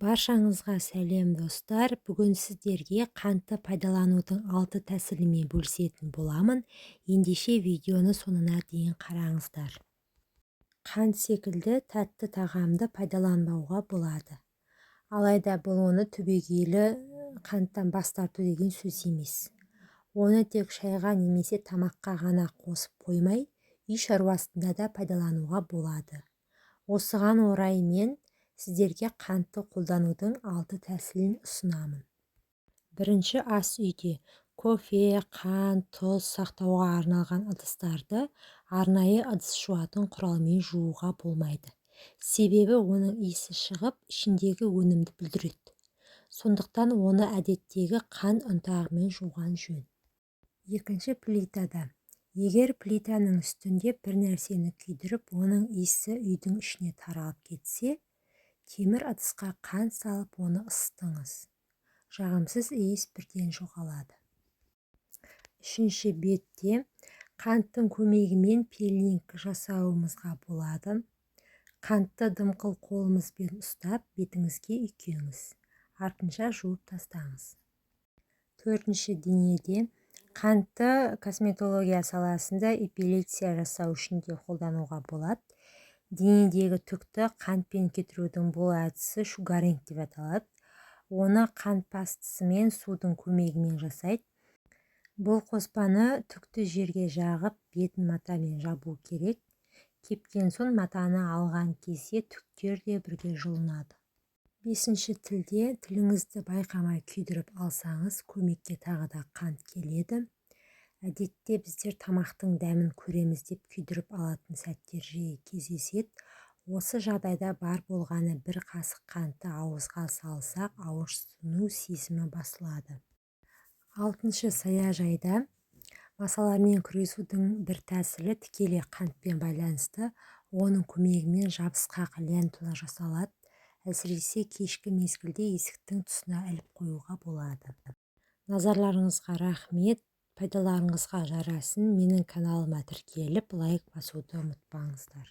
Баршаңызға сәлем, достар! Бүгін сіздерге қантты пайдаланудың алты тәсілімен бөлісетін боламын. Ендеше, видеоны соңына дейін қараңыздар. Қант секілді тәтті тағамды пайдаланбауға болады. Алайда бұл оны түбегейлі қанттан бас тарту деген сөз емес. Оны тек шайға немесе тамаққа ғана қосып қоймай, үй шаруасында да пайдалануға болады. Осыған орай мен сіздерге қантты қолданудың алты тәсілін ұсынамын. Бірінші, ас үйде кофе, қант, тұз сақтауға арналған ыдыстарды арнайы ыдыс жуатын құралмен жууға болмайды. Себебі оның иісі шығып, ішіндегі өнімді бүлдіреді. Сондықтан оны әдеттегі қант ұнтағымен жуған жөн. Екінші, плитада. Егер плитаның үстінде бір нәрсені күйдіріп, оның иісі үйдің ішіне таралып кетсе, темір ыдысқа қант салып, оны ысытыңыз. Жағымсыз иіс бірден жоғалады. Үшінші бетте қанттың көмегімен пилинг жасауымызға болады. Қантты дымқыл қолымызбен ұстап, бетіңізге үйкеңіз. Артынша жуып тастаңыз. Төртінші, денеде. Қантты косметология саласында эпиляция жасау үшін де қолдануға болады. Денедегі түкті қантпен кетірудің бұл әдісі шугаринг деп аталады. Оны қант пастасы мен судың көмегімен жасайды. Бұл қоспаны түкті жерге жағып, бетін матамен жабу керек. Кепкен соң матаны алған кезде түктер де бірге жұлынады. Бесінші, тілде. Тіліңізді байқамай күйдіріп алсаңыз, көмекке тағы да қант келеді. Әдетте біздер тамақтың дәмін көреміз деп күйдіріп алатын сәттер жиі кездеседі. Осы жағдайда бар болғаны бір қасық қантты ауызға салсақ, ауырсыну сезімі басылады. Алтыншы, саяжайда. Масалармен күресудің бір тәсілі тікелей қантпен байланысты. Оның көмегімен жабысқақ ленталар жасалады. Әсіресе кешкі мезгілде есіктің тұсына іліп қоюға болады. Назарларыңызға рахмет! Пайдаларыңызға жарасын! Менің каналыма тіркеліп, лайк басуды ұмытпаңыздар.